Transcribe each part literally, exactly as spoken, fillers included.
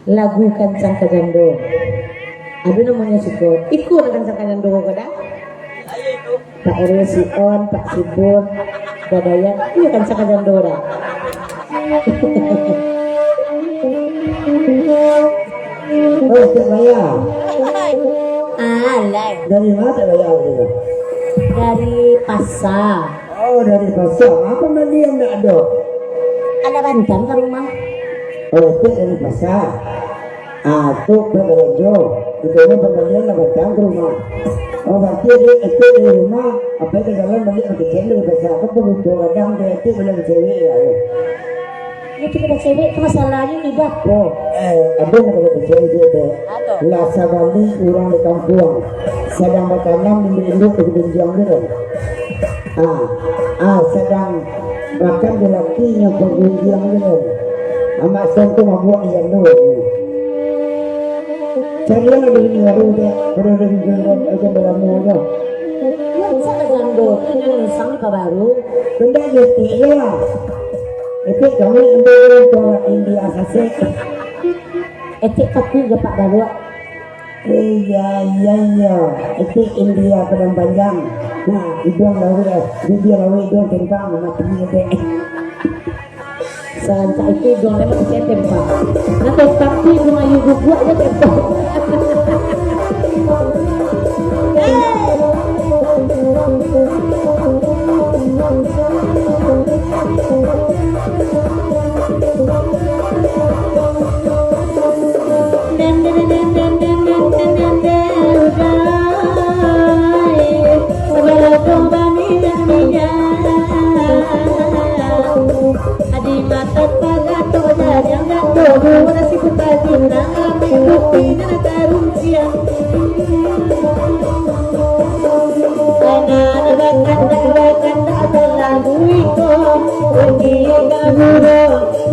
Lagu Kancang Kajando. Ado namonyo siko. Iko lah Kancang Kajando ko dah. Pak R W Sion, Pak Sibun, Dadayat. Iyo Kancang Kajando dah. Oh, Tek Maya. Alai. Dari mana Tek Maya tu? Dari pasar. Oh, dari pasar. Apa balian ndak ado? Ado bantuan ka rumah. Oh, Tek dari pasar. Ah, tu pembalanjo. Itu ni pembelian lah datang ke rumah. Oh, berarti dia itu di rumah, apa itu jalan balik ke kecil dari pasar. Apa pun itu kadang dia itu bilang cewek ya. Ya, kita cewek tu masalahnya ni dah. Oh, eh, ada nak kata cewek dia tu. Lah sabalik urang di kampuang. Sadang batanam di induk di gunjiang dia. Ah, ah, sadang makan di lakinyo panggunjiang tu. Amak Son tu mabuak di jando. Carilah di sini baru dia, baru dia di jando, aja berlamu tu. Yang sana jando tu, yang sang ni baru. Benda je, Tek, ya. Etik kami ambil tu India sasek. Etik tapi je Pak Daruak. Iya, iya, iya. Itu India Padang Panjang. Nah, iduang lawik, bibia lawik, iduang kentang, mati dek. Sarancak itu iduang memang saya tembak. Nah, tembak tu iduang ayu guguak je tembak.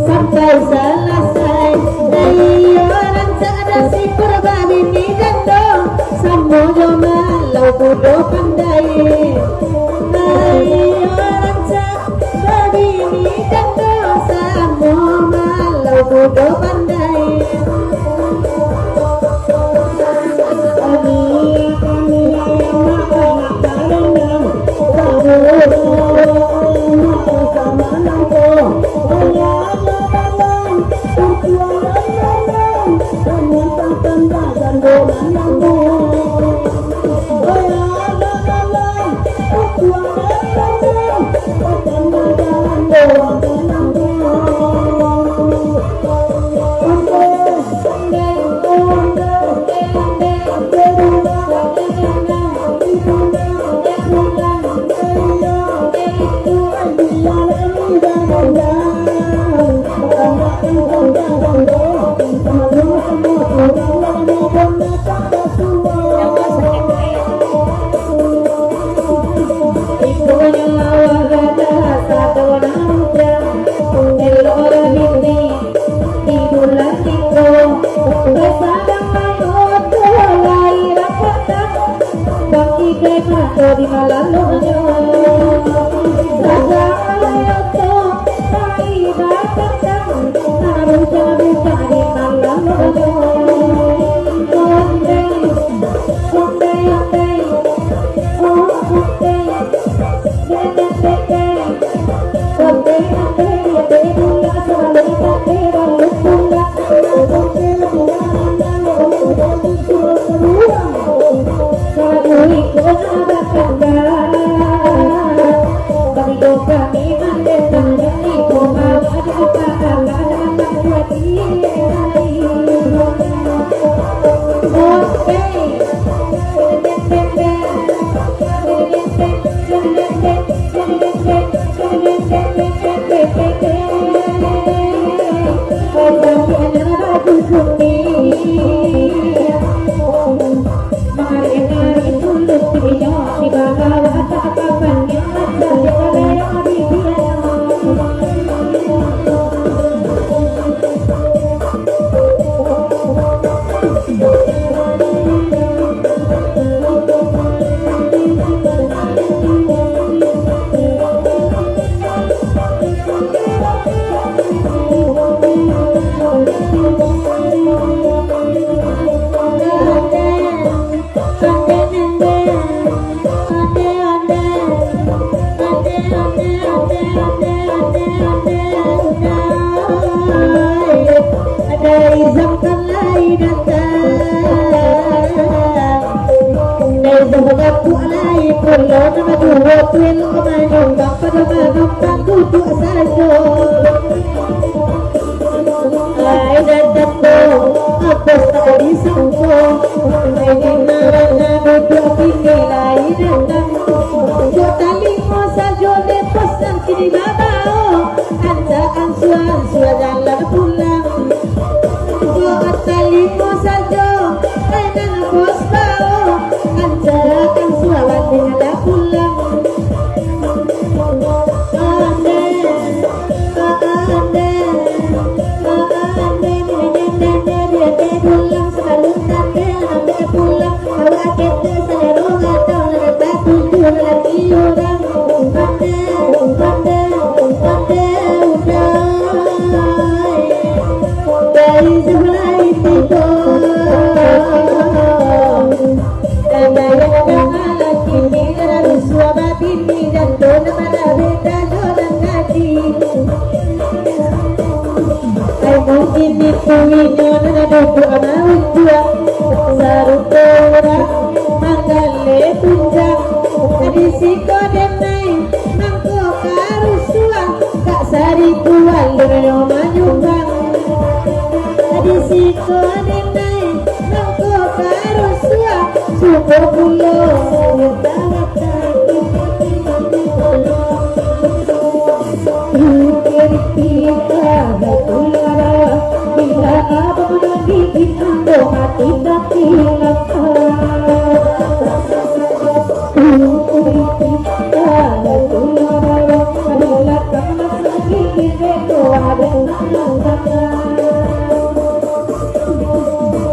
Sampai salasai, ayo rancak dasi purba bini jando, samo jo malau kudo pandai. Ayo rancak babini jando, samo malau kudo pandai. Izam kan lai datang. Izam bapuak lai pulo, nama duo tu elok manyumbang pado manumpang duduak sajo. Ai datang tu, apo tak disangko. Ai di ma-ma duduak bini lai datang. Jo talingo sajo lepos nan kini babao. Anca ansua-ansua jalan pulang. Buat talimo sajo, kainan bos bao, anca ansua batingala pulang. Ande, ande, ande, ande, ande, ande, ande, pulang, salalu ande, ande pulang. Awak kete salero atau nan batuju laki urang. Pandai, pandai, pandai, udai. Dari sabalai tigo. Tanda yang ada laki ni, dari suah babini, dan tu nama dah beda jo nan tadi. Ai mungkin itu inyo nan ado duo maunjuak, sarupo urang manggaleh tunjang. Di siko denai mangko karusuah, tak saribu alun nyo manyumbang. Di siko denai mangko karusuah, suko pulo.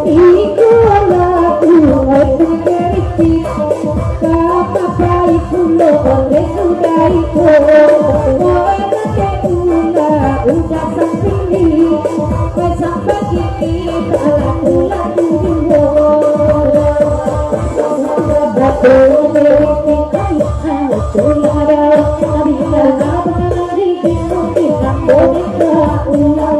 Iko lagu ai mangkritik, ka papai pulo oleh sudah iko. Oi, pakai pula udah sampili, oi, sampai kini tak laku-laku juo. Batul mangkritik ai, ai, tu lah dah, bila abang lagi bingung, bingung, bingung, ulah.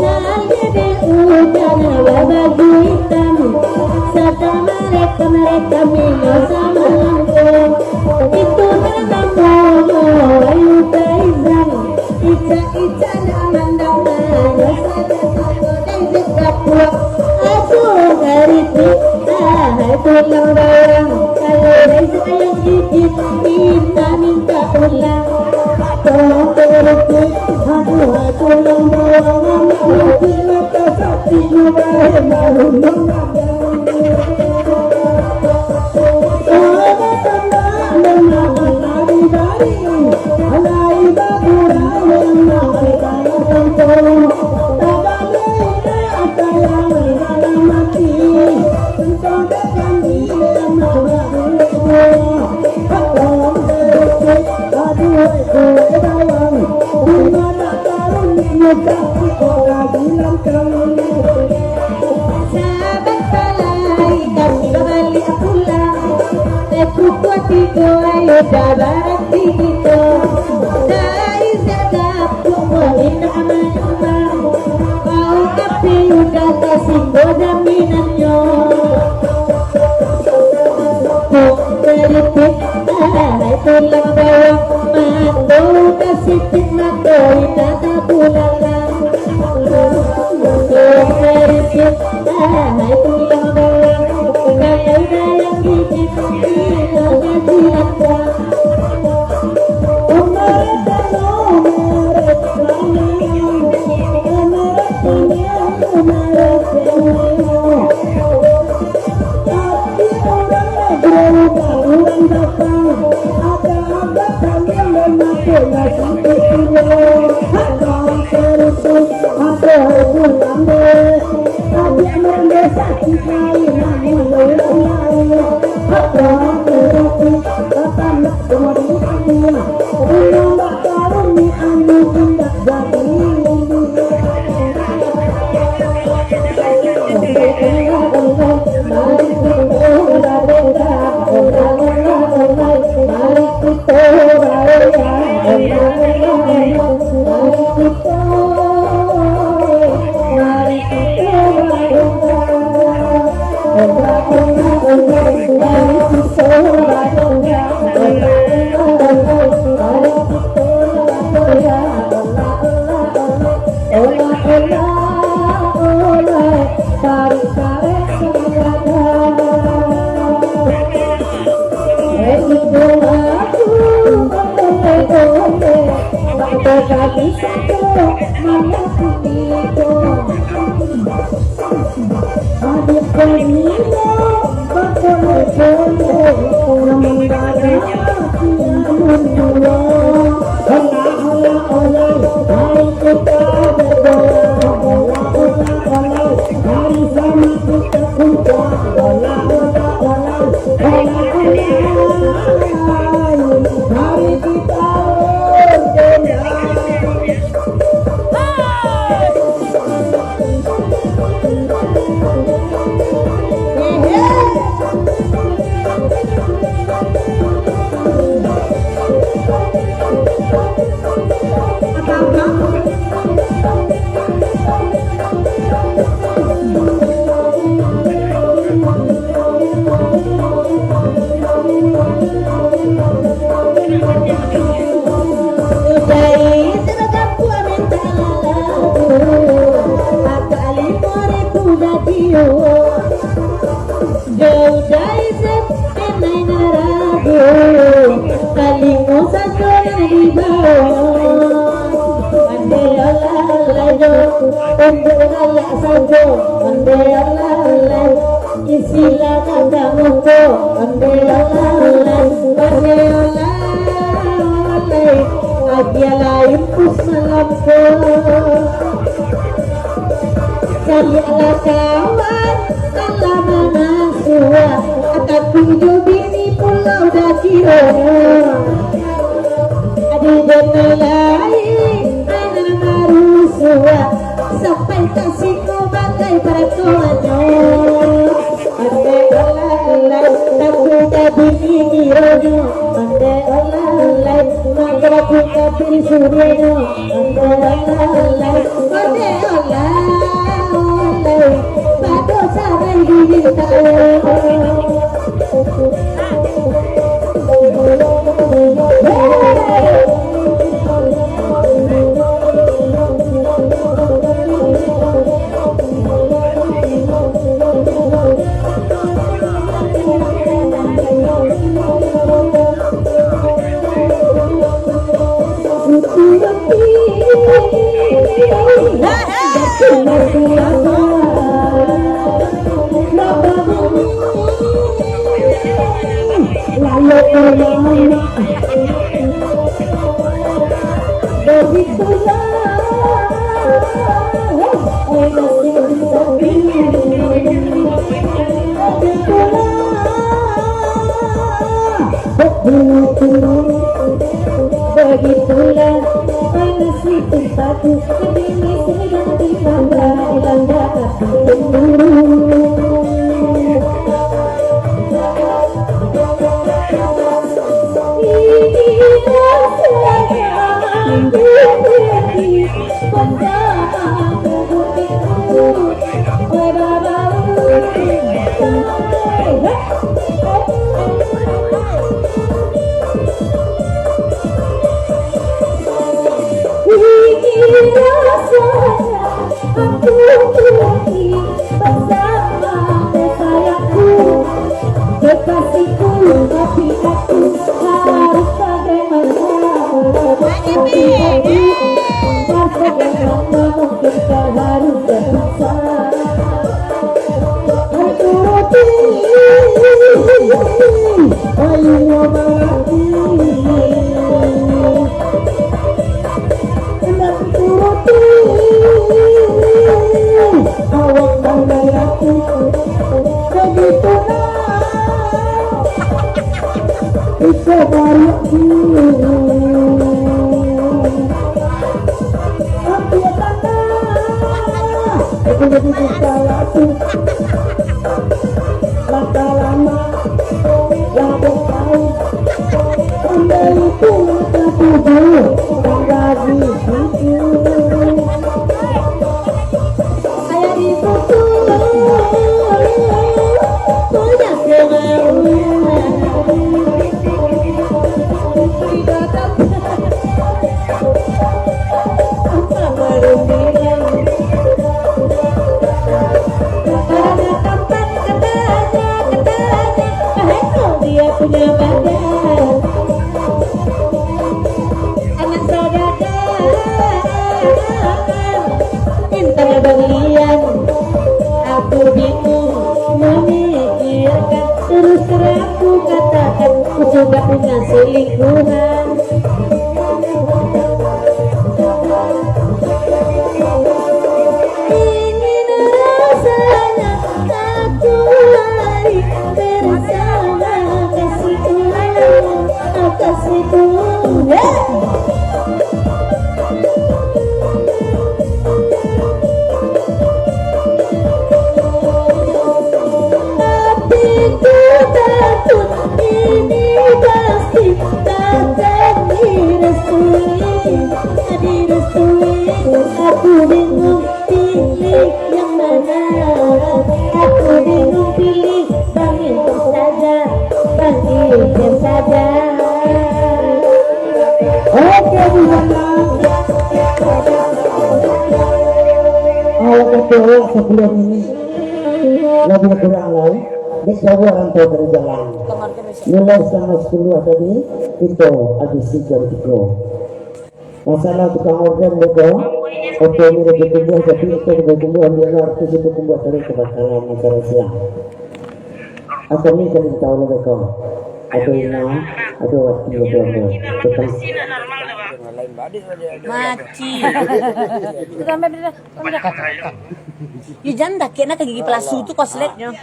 Salah dek ujan, baju itam, saka mareka-mareka minyo samalam tu. Itu namo Ayu Faizan, ica-ica nak mandang manusia. Aduh, dari tu, ah, tulang bawang, kalau Reza yang gigit, minta-minta pulang. Tolong berhenti, aduh, tulang bawang, anak mungkin lepas hati, juga malu mengadang. Saban palai kami babaliak pulang. Pukua tigo ayo dah baranti kito. Dari sadap pukua indak manyumbang. Kau tapi udah tasimbo jaminannyo. Kok keripik, ah, tulang bawang. Mato udah sipit, mato indak tabulakan. Talingo sajo nan di bawah. Ande alah lai do, ande alah sajo. Ande alah lai, isilah kata mongko. Ande alah lai, ande alah lai, agiah lai impus malam ko. Caliaklah kawan, alah manasuah, tapi jo bini pulau dah kironyo. Adi denai lai, anak marusuah, sampai ka siko bagai paratoanyo. Ande alah lai, tapi dah bini kironyo. Ande alah lai, mangga bunga piri surianyo. Begitulah, panas di tempatku, kini sedang di mana, dilanda api cemburu. Ini rasanya hati bersama. Ambil tanah. Itu lebih besar lagi. Langkah lama, langkah jauh. Ambil itu langkah tujuh, langkah tujuh. Ayah di buku, punya kemauan. Dia punya badan. Anak saudara, minta balian. Aku bingung memikirkan. Terus terang ku katakan, ku sudah punya selingkuhan. Ingin rasanya aku lari bersama kasihku, kasihku. Tapi ku takut ini pasti takkan direstui, direstui. Aku bingung pilih yang mana. Aku bingung pilih Bang Ilham saja, Bang Ilham saja. Oke, di sana. Awak kata awak sepuluh minit. Lebih kurang lah, eh. Dek jauah rantau dari jalan. Mulai setengah sepuluh tadi, kita habisi jam tiga. Masalah tukang organ mereka, oto ni lebih tumbuh, tapi itu lebih tumbuh, ambil lah, itu situ tumbuh terus kebakaran masalah siang. Aku ni kalau tahu lah mereka. Ada ina, ada wati, ada apa. Tukang Mati. Itu sampai bila? Sampai bila? Yo, jangan dakek nak ke gigi palasu tu, kosleknyo.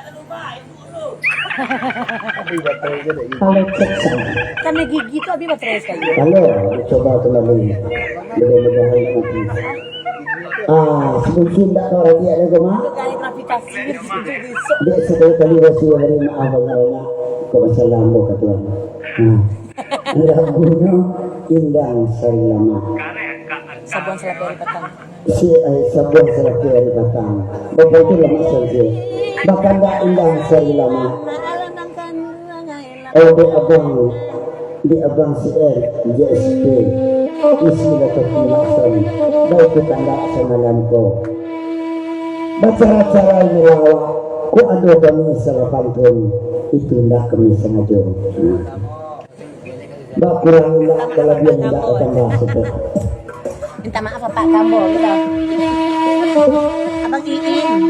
Kalau cek sama. Kan gigi tu habis baterai sekali. Halo, coba kembali. Mudah-mudahan nanti. Ah, sebentar tak tahu lagi ada ke, Mak? Itu kali gravitasi, besok. Dek, sekali-kali Rasul bari maaf banyak-banyak. Kok masalah ambo ka Tuhan. Nah. Lagunyo Indang Sari Lamak. Sabuang Salapeh Ari Patang. Si, eh, Sabuang Salapeh Ari Patang. Bapak itu lamak saja. Bakandak Indang Sari Lamak. Oh, dek abang, dek abang si R, J S P. Isi lah kopi maksud. Baik tu kandak samalam ko. Bacara-cara ini lawak. Kok ado kami salah pantun. Itu ndak kami sangajo. Bakurang indak, balabiah indak, batambah suko. Minta maaf, Apak, ka ambo, gitu. Abang Iin.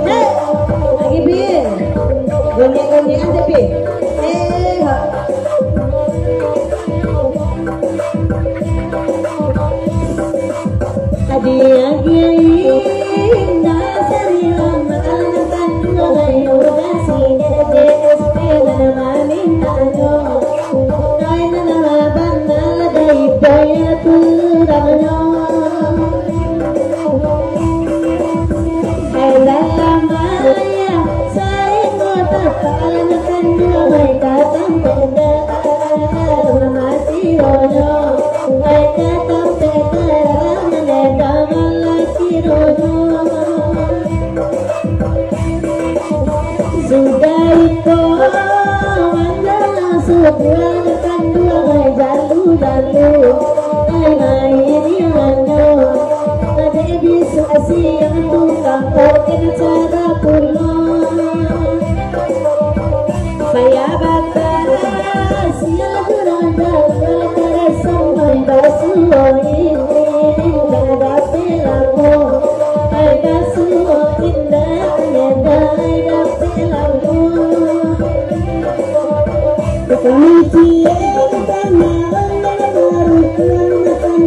Hei, lagi, Pi. Gonyang-gonyangan je, Pi. Eh, ha. Hadiah kiai indak sari lamak, anak kandung ayo kasih J S P mana mamintanyo. Kain nama bana dari daya tu ramanyo. Hai dalam ayah, saing kota, anak kandung mereka sampai dah. Sudah iko, manjalang subuah, kanduang ai jalu-jalu, ai main yang anyo, ade bisuak siang tu, kampokin cara pulo. Payah batas, siang jurang jauah, taresan mai basuo ini, kada dapek lamo, ai basuo indak, ai dapek lamo. Kami ciek tanah, baru pulang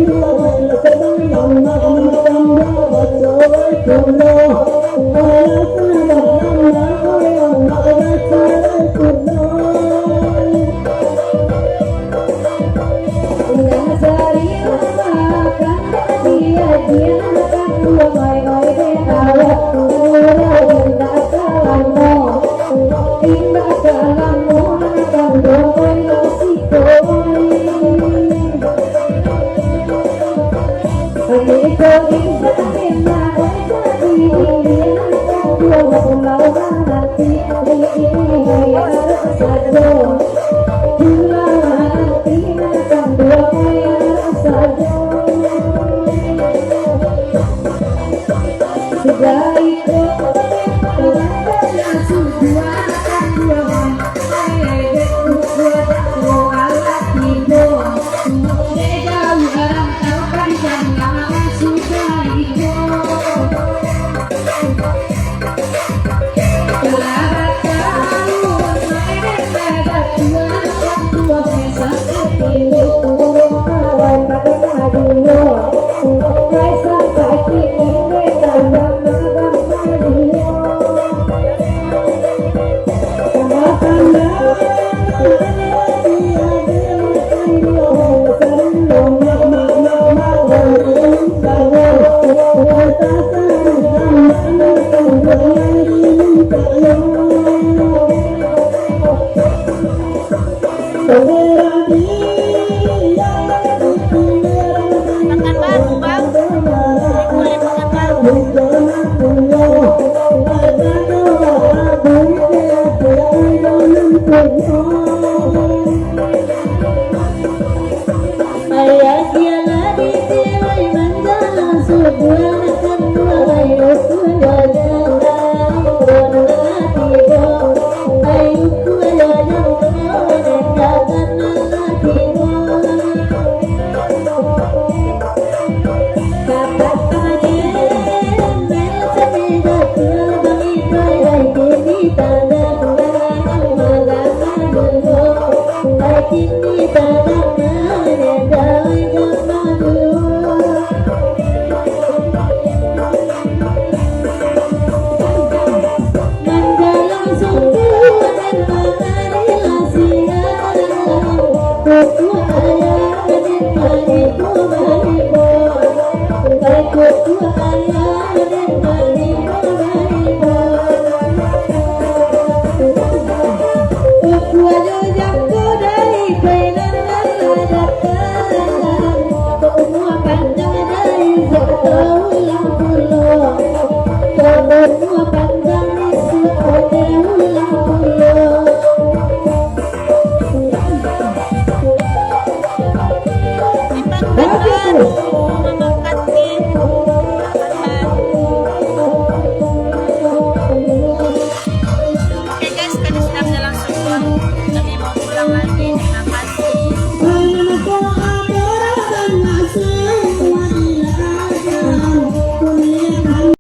Oke guys, kami sudah berjalan syukur. Kami mau pulang lagi.